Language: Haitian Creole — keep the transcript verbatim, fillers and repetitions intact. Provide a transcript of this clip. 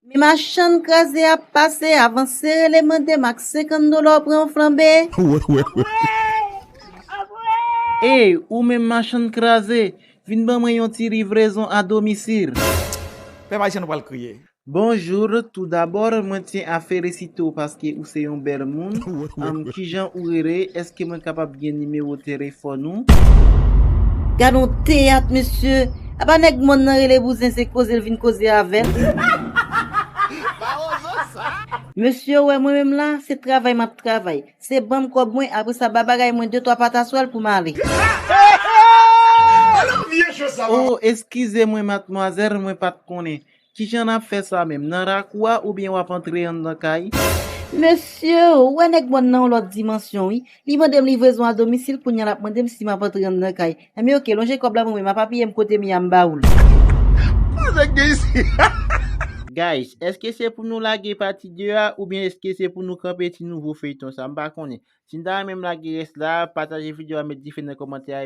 Men machann kraze ap pase, avanse rele mande m ak senkant dola w pran flanbe. Ey, ou menm machann kraze, vin ban mwen yon ti livrezon a domisil. Pèp ayisyen nou pral kriye. Bonjou, toudabò, mwen tyen a felisite w paske ou se yon bèl moun. Ann, kijan ou rele? Èske mwen kapab gen nimewo telefòn ou? Gad on teyat, mesye. Apa nèg mòn nan rele bouzen se koze l vin koze avè l. Mesye, ou wè mwen menm la, se travay m ap travay. Se ban m kòb mwen, apre sa ba bagay mwen de twa pataswèl pou m ale. Oh, eskize mwen, madmwazèl, mwen pa t konnen. Kijan n ap fè sa menm? Nan lakou a oubyen w ap antre anndan kay? Mesye, ou wè nèg mòn nan yon lòt dimansyon, wi. Li mande m livrezon a domisil, kounye a l ap mande m si m ap antre anndan kay. Enben, oke, lonje kòb la pou mwen, m ap apiye m kote m ye a, m ba ou l. Nèg gen isi. Guys, èske se pou nou lage pati de a, oubyen èske se pou nou kanpe ti nouvo feyton sa? M pa konnen. Si n ta renmen m lage rès la, pataje videyo a, met dife nan kòmantè a.